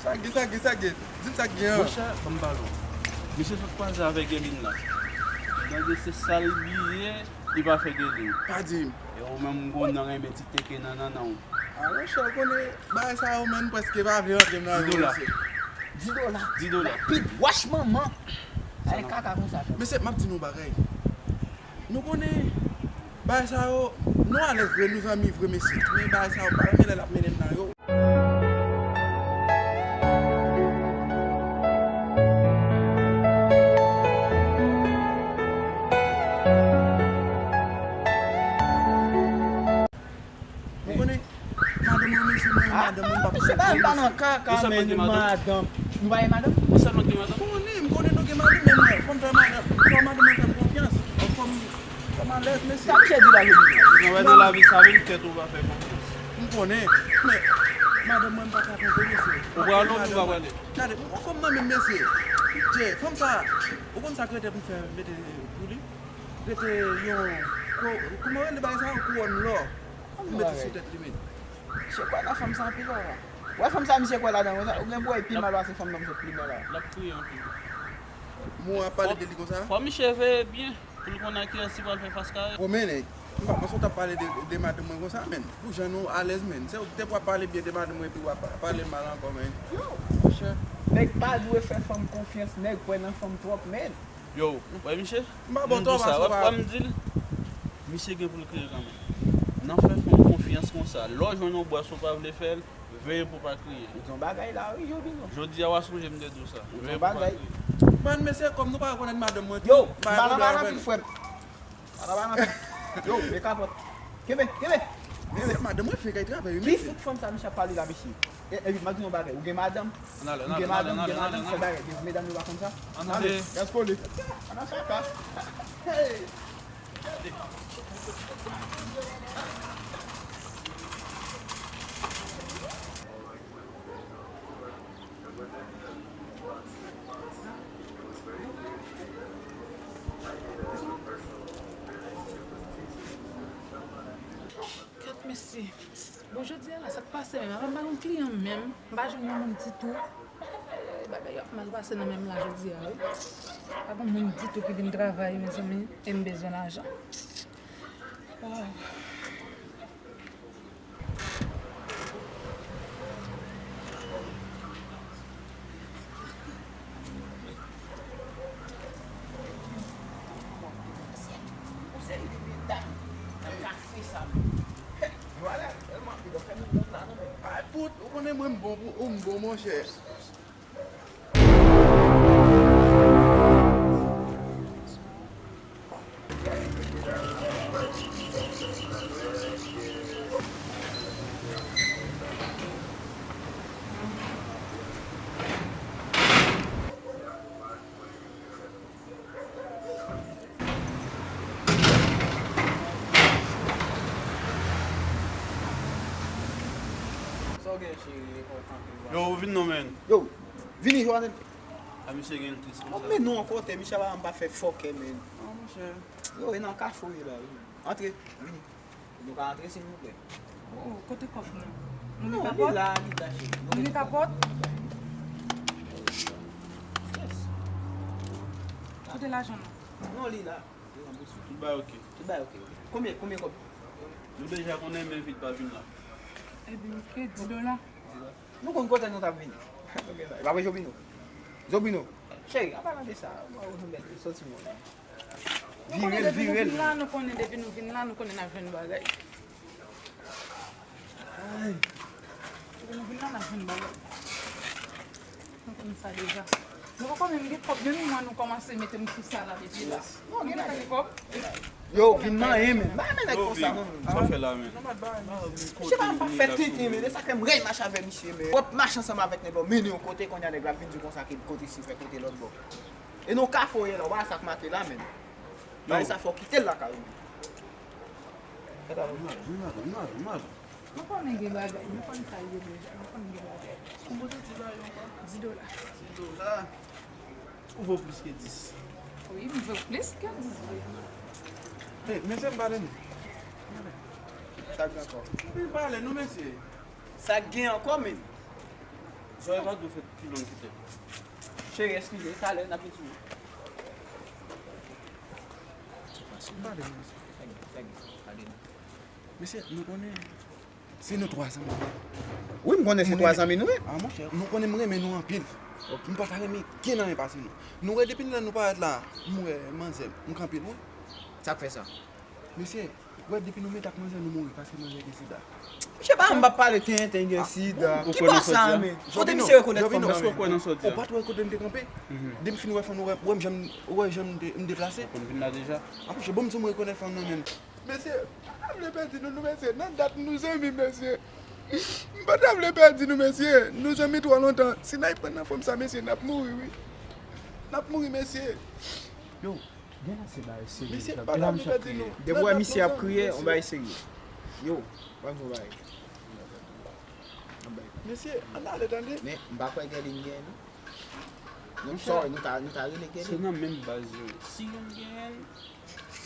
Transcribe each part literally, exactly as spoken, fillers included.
Sa k gen, sa k gen, sa k gen? Di m sa k gen an. Monchè, ban m pale w. Misye sot kwaze avèk Gelin la. Tande se sa l bliye, li pa fè Gelin. Pa di m. E ou menm m konnen w renmen ti teke nan nannan w. A monchè, ou konnen bagay sa yo menm prèske pa vle rantre m nan yo, mesye. Di dola. Di dola. Rapid, wach manman. Sa e kaka konsa. Mesye, m ap di nou bagay. Nou konnen bagay sa yo, nou alèz vre, nou zanmi vre, mesye. Men bagay sa yo, pa renmen lè l ap mennen m nan yo. Ou konnen, madanm mwen, mesye, mwen, madanm mwen, m p ap sou. Mesye, pa nan kaka, men, madanm. Nou pa gen madanm? Ou sèlman gen madanm? Konnen, m konnen nou gen madanm, men mwen, fò m fè madanm, fò madanm mwen fè m konfyans. Fò m, fò m alèz, mesye. Sa misye di la, jodi a? Nan wè nan lavi sa menm, tèt ou pa fè konfyans. M konnen, men madanm mwen, m pa ka konte, mesye. Ou prale oubyen ou pa prale? Gade, m fò m nan menm, mesye. Dje, fanm sa, ou konn sa k rete pou m fè, mete pou li? Rete yon, ko-, kòman rele bagay sa, yon kouwòn lò. Ou mete sou tèt li, men. Misye kwè nan fanm sa anpil, papa. Wè fanm sa misye kwè ladan konsa, ou gen pou wè pi mal pase fanm nan misye plimen la. L ap kriye anpil. Moun ap pale de li konsa? Fò misye veye byen pou l konn a kiyès li pral fè fas kare. O, men, nèg, m pa panse w t ap pale de, de madanm mwen konsa, men. Pou jan nou alèz, men. Se ou ki te pou ap pale byen de madanm mwen epi w ap pale mal ankò, men. Yo, monchè. Nèg pa dwe fè fanm konfyans, nèg kwè nan fanm twòp, men. Yo, wè misye? M pa bon twòp sa, wè m di l. Misye gen pou l kriye kanmenm. Nan fè fanm konfyans konsa. Lè w jwenn yon bwès ou pa vle fè l, veye pou w pa kriye. Ou di yon bagay la, wi, Jobino. Jodi a, w a sonje m te di w sa. Veye pou w pa kriye. Man, mesye, kòm nou pa rekonèt madanm mwen tou, yo, m pa nan pale anpil, frè m. Pa nan pale anpil. Yo, men kapòt. Kenbe, kenbe. Mesye, madanm mwen fenk al travay, wi, mesye. Ki fout fanm sa misye ap pale la, mesye? E, e, m ap di yon bagay. Ou gen madanm? Ann ale, ann ale, ann ale, ann ale, ann ale, ann ale. Fè bagay, medam yo pa konn sa. Ann ale. Ann ale, gaspole. Ann al kaka. Hey! Kèt mesye. Bon, jodi a la, sa k pase menm? Apa m pa gen kliyan menm, m pa jwenn yon moun ditou. Bagay yo ap mal pase nan menm la jodi a, wi. Pa gen moun ditou ki vin travay, mezanmi, e m bezwen lajan. Waw. Ay, pout, ou konnen mwen m bon pou ou, m bon, monchè. Sa w gen, cheri? Yo, ou vin non, men. Yo, vini, Joanel. A, misye gen l tris konsa. Bon, men nou ankò, tè, misye pa janm pa fè fòkè, men. Non, monchè. Yo, e nan kafou ye la, wi. Antre, vini. Nou ka antre, silvouplè. Oh, kote kòb nou? Nou gen kapòt? Non, li la, li la, cheri. Nou gen kapòt? Yes. Kote lajan nou? Non, li la. Li nan bous mwen. Tout bagay oke. Tout bagay oke, oke. Konbyen, konbyen kòb? Nou deja konnen, men vit pa vin la. Ebyen, oke, dis dola. Nou konn kote nou t ap vini. Nou gen bagay. Pa vre, Jobino? Jobino. Cheri, an palan de sa, mwen ou janm bèl soti mwen. Vire l, vire l. Nou konnen depi nou vin la, nou konnen depi nou vin la, nou konnen n ap jwenn bagay. Ay. Depi nou vin la, n ap jwenn bagay. Nou konn sa deja. Nou poko menm gen kòb, menm mwen nou kòmanse mete m sou sa la depi la. Nou gentan gen kòb. Yo, vin manyen, men. Ba men nèg konsa, non, men. Sa w fè la, men? Misye pa, pa fè tenten, men. E sa k fè m rèy mache avè misye, men. W ap mache ansanm avèk nèg la, w mennen yon kote, kounye a nèg la ap vin di w konsa ke kote si fè kote lòt bò. E nan kafou ye la, w pa sa k make la, men. Bagay sa fò w kite l lakay ou. Gade, gade, gade, gade. Nou konnen gen bagay, nou konn sa l ye deja, nou konn gen bagay. Konbyen w te di la yo ankò? Dis dola. Dis dola? Ou vo plis ke dis. Wi, m vo plis ke dis dola. Hey, mesye, m pale nou. Sa gen ankò? Vin pale nou, mesye. Sa gen ankò, men? Zòrèy pa dwe fè pi long ki tèt. Cheri, eskize, talè n ap vin sou ou. Pale, mesye. Mesye, nou konnen se nou twa zanmi. Wi, m konnen se twa zanmi nou ye. Ah, monchè, nou konnen m renmen nou anpil. M pa ta renmen kenn anyen pase nou. Nou wè depi lè nou parèt la, m wè manzè, m kanpe l, wi. Sa k fè sa? Mesye, wè depi nou mete ak manzè nou mouri, paske manzè gen sida. Monchè, pa m p ap pale tenten gen sida. Ki bò sa, men? Kote misye rekonèt fanm nan? Èske w kwè nan sa w di a? Ou pa t wè kote m te kanpe? Depi m fin wè fanm nan, wè m jan m, wè jan m de-, m deplase. Ou konn vin la deja? Ah, monchè, bon, m di w m rekonèt fanm nan, men. Mesye, m pa ta vle pèdi nou, nou, mesye. Nan dat nou zanmi, mesye. M pa ta vle pèdi nou, mesye. Nou zanmi twò lontan. Si n al pran nan fòm sa, mesye, n ap mouri, wi. N ap mouri, mesye. Yo, gen ase bagay serye k ap, gen ase ap kriye. Depi w wè misye ap kriye, yon bagay serye. Yo, pa gen bagay. Mesye, ann ale, tande. Men, m pa kwè Gèlin genyen, non. Nou, sorry, nou ta, nou ta rele Gèlin. Se nan menm baz yo. Si youn genyen,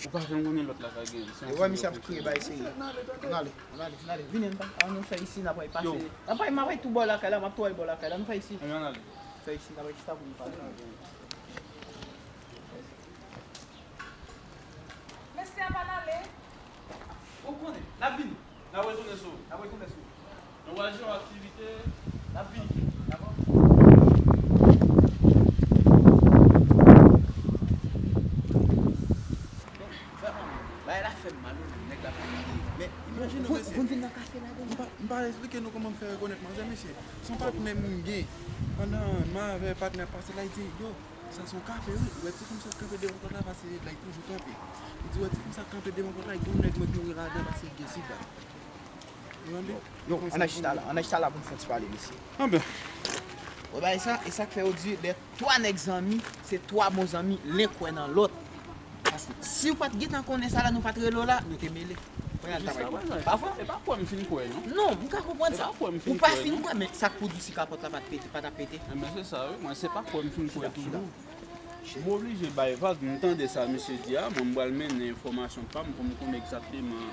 ou pa janm konnen lòt la ka genyen. Depi w wè misye ap kriye, bagay serye. Ann ale, ann ale, ann ale. Vini, ann pa, ann nou fè isi, n ap pase. N ap pase, m ap pase tou bò lakay la, m ap tou al bò lakay la, nou fè isi. Ann ale. Fè isi, n ap chita pou nou pale. Mesye a pa n ale. Ou konnen, n ap vini. N ap retounen sou ou. N ap retounen sou ou. Nou pral jere yon aktivite, n ap vini. Dakò? Bon, vrèman, bagay la fè m mal, wi, nèg la pa vini. Men, imajine w, mesye. Pou, pou n vin nan kafe la, m pa, m pa eksplike nou kòman m fè rekonèt manzè, mesye. Se yon patnè m gen. Pandan m avè patnè ap pase la, li di, yo, sa se yon kafe, wi. Ou wè ti fanm sa k kanpe devan pòt la, paske l toujou kanpe. Li di, ou wè ti fanm sa k kanpe devan pòt la, gen yon nèg mwen k mouri ladan paske l gen sida. Ou tande? Yo, ann al chita la, ann al chita la pou n fè yon ti pale, mesye. Anben. Ou wè bagay sa, e sa k fè yo di, lè twa nèg zanmi, se twa bon zanmi, len kwè nan lòt. Paske si w pa t gentan konnen sa la, nou pa t rele w la, nou te mele. Kounye a l t ap pale. Pa vre? E pa kwè m fin kwè, non. Non, m ka konprann sa. Ou pa fin kwè, men sa k pou di si kapòt la pa t pete, pa t ap pete. Enben, se sa, wi. Mwen, se pa kwè m fin kwè toujou. M oblije bay vag, m tande sa misye di a, mwen, m pral mennen enfòmasyon pa m pou m konnen egzakteman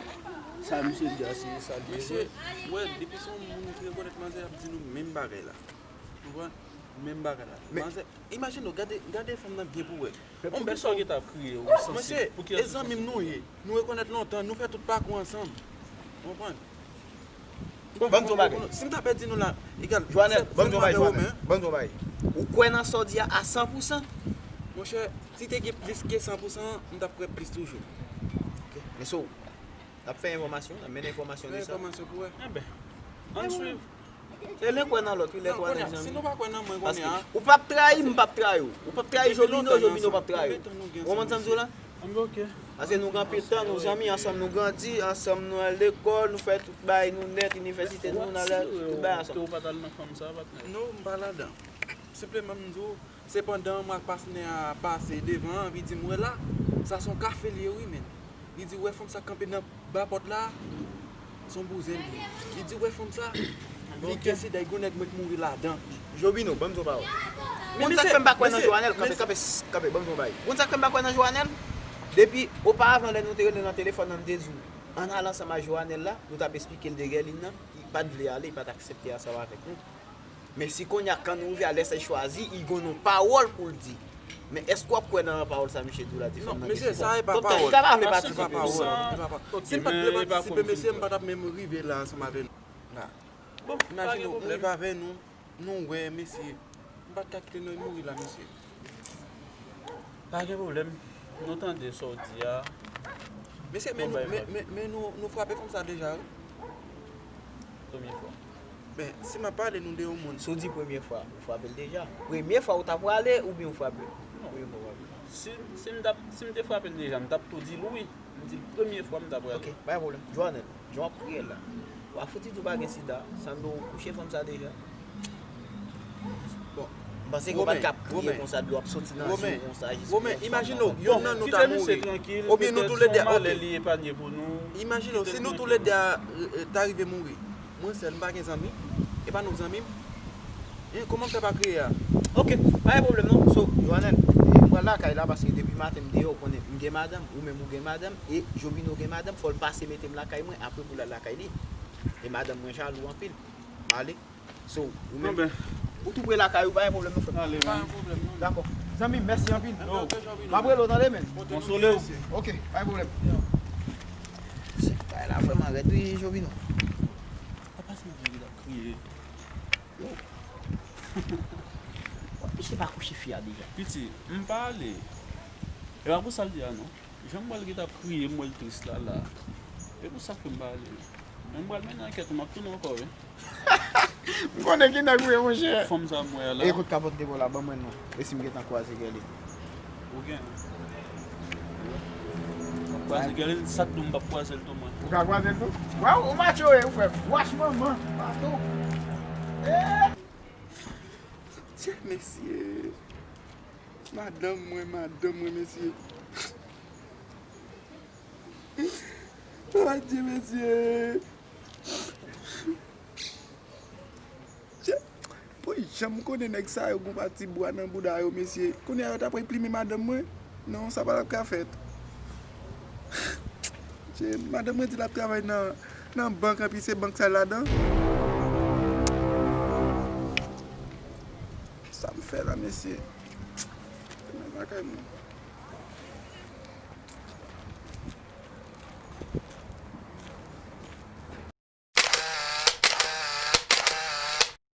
sa misye di a, si se sa l ye vre. Mesye, wè, depi se yon moun ki rekonèt manzè, y ap di nou menm bagay la. Ou konprann? Menm bagay la. Manzè, imajine w, gade, gade fanm nan byen pou wè. Yon bèl sa w gentan ap kriye, ou sansib. Mesye, e zanmi m nou ye. Nou rekonèt lontan, nou fè tout pakou ansanm. Ou konprann? Bon, ban m di w yon bagay. Si m ta pèdi nou la, egal. Joanel, ban m di w yon bagay, Joanel. Ban m di w yon bagay. Ou kwè nan sa w di a, a san pou san? Monchè, si te gen plis ke san pou san, m t ap kwè plis toujou. Ok. Men so, n ap fè enfòmasyon, n ap mennen enfòmasyon de sa. Fè enfòmasyon pou wè. Enben, ann swiv. E len kwè nan lòt, wi, lè twa nèg zanmi. Si nou pa kwè nan mwen kounye a. Paske ou p ap trayi m, m p ap trayi w. Ou p ap trayi Jovino, Jovino p ap trayi w. Ou konprann sa m di w la? Anben, ok. Paske nou gen anpil tan, nou zanmi, ansanm nou grandi, ansanm nou al lekòl, nou fè tout bagay nou nèt, inivèsite nou, nou al tout bagay ansanm. Ke w pa t al nan fanm sa, patnè? Non, m pa ladan. Senpleman, m di w, se pandan mwen ak patnè a pase devan an, li di m, wè la, sa se yon kafe l ye, wi, men. Li di, wè fanm sa k kanpe nan ba pòt la, se yon bouzen li ye. Li di, wè fanm sa, li gen sida, li gen nèg mwen k mouri ladan. Jovino, ban m di w yon pawòl. Ou konn sa k fè m pa kwè nan Joanel? Kanpe, kanpe, kanpe, ban m di w yon bagay. Ou konn sa k fè m pa kwè nan Joanel? Depi oparavan, lè nou te rele nan telefòn nan, m te di w, ann al ansanm ak Joanel la, nou t ap esplike l de Gèlin nan, li pa t vle ale, li pa t aksepte ansanm avèk nou. Men si kounye a, kan nou rive a, lè sa l chwazi, li gen yon pawòl pou l di. Men èske w ap kwè nan pawòl sa misye di w la, di fanm nan gen sida? Doktè, li ka pa vle patisipe. Si m pa t vle patisipe, mesye, m pa t ap menm rive la ansanm avè nou la. Imajine w, m rive avè nou, nou wè, mesye, m pa t ka kite nou mouri la, mesye. Pa gen pwoblèm. Nou tande sa w di a. Mesye, men nou, men, men, men nou, nou frape fanm sa deja, wi. Premye fwa. Ben, si m ap pale nou de yon moun. Si w di premye fwa, ou frape l deja. Premye fwa ou ta prale oubyen ou frape l? Non. Premye fwa w frape l. Si, si m t ap, si m te frape l deja, m t ap tou di l wi. M di l premye fwa m ta prale. Ok, pa gen pwoblèm. Joanel, jan w ap kriye la, w a fouti di w pa gen sida, Sandro kouche fanm sa deja. Bon, m panse ke w pa t ka ap kriye konsa, dlo ap soti nan je w konsa, jis pou yon fanm nan. Imajine w, yonn nan nou ta mouri. Oubyen nou toulède, ok. Imajine w, si nou toulède a, e, e, ta rive mouri. Mwen sèl, m pa gen zanmi. E pa nou zanmi m. E, kòman m fè pa kriye a? Ok, pa gen pwoblèm non. So, Joanel, e, m pral lakay la paske depi maten m deyò, ou konnen m gen madanm, ou menm ou gen madanm, e Jovino gen madanm, fò l pase mete m lakay mwen, apre pou l al lakay li. E madanm mwen jalou anpil. M ale. So, ou menm. Bon, ben, Ou tou pre lakay ou, pa gen pwoblèm non, frè m. Ale, pa gen pwoblèm non. Dakò. Zanmi m, mèsi anpil. M ap rele w, tande, men. Konsole w. Ok, pa gen pwoblèm. Chèf, bagay la vrèman rèd wi, Jovino. Apa se mwen ki t ap kriye? Yo. Misye pa kouche fi a deja. Piti, m pa ale. E pa pou sa l di a non. Jan m wè l gentan ap kriye, m wè l tris la la. E pou sa k fè m pa ale. Men m pral mennen ankèt ou, m ap tounen ankò wi. M konnen ki nèg ou ye, monchè. Fanm sa m wè a la. E kote kapòt de bò la, ban mwen non. E si m gentan kwaze Gèlin? Ou gen. M ap kwaze Gèlin, sa k di w m p ap kwaze l tou mwen? Ou ka kwaze l tou? Waw, ou macho ye, ou frè m. Wach manman, bato. Eh! Tchè, mesye. Madanm mwen, madanm mwen, mesye. Oh Dye, mesye. Tchè, pou jan m konnen nèg sa yo gon pati bwa nan bouda yo, mesye. Kounye a yo t ap replime madanm mwen. Non, sa pa t ap ka fèt. Tchè, madanm mwen di l ap travay nan, nan bank, anpi se bank sa l ladan. Sa m fè la, mesye? Tounen lakay mwen.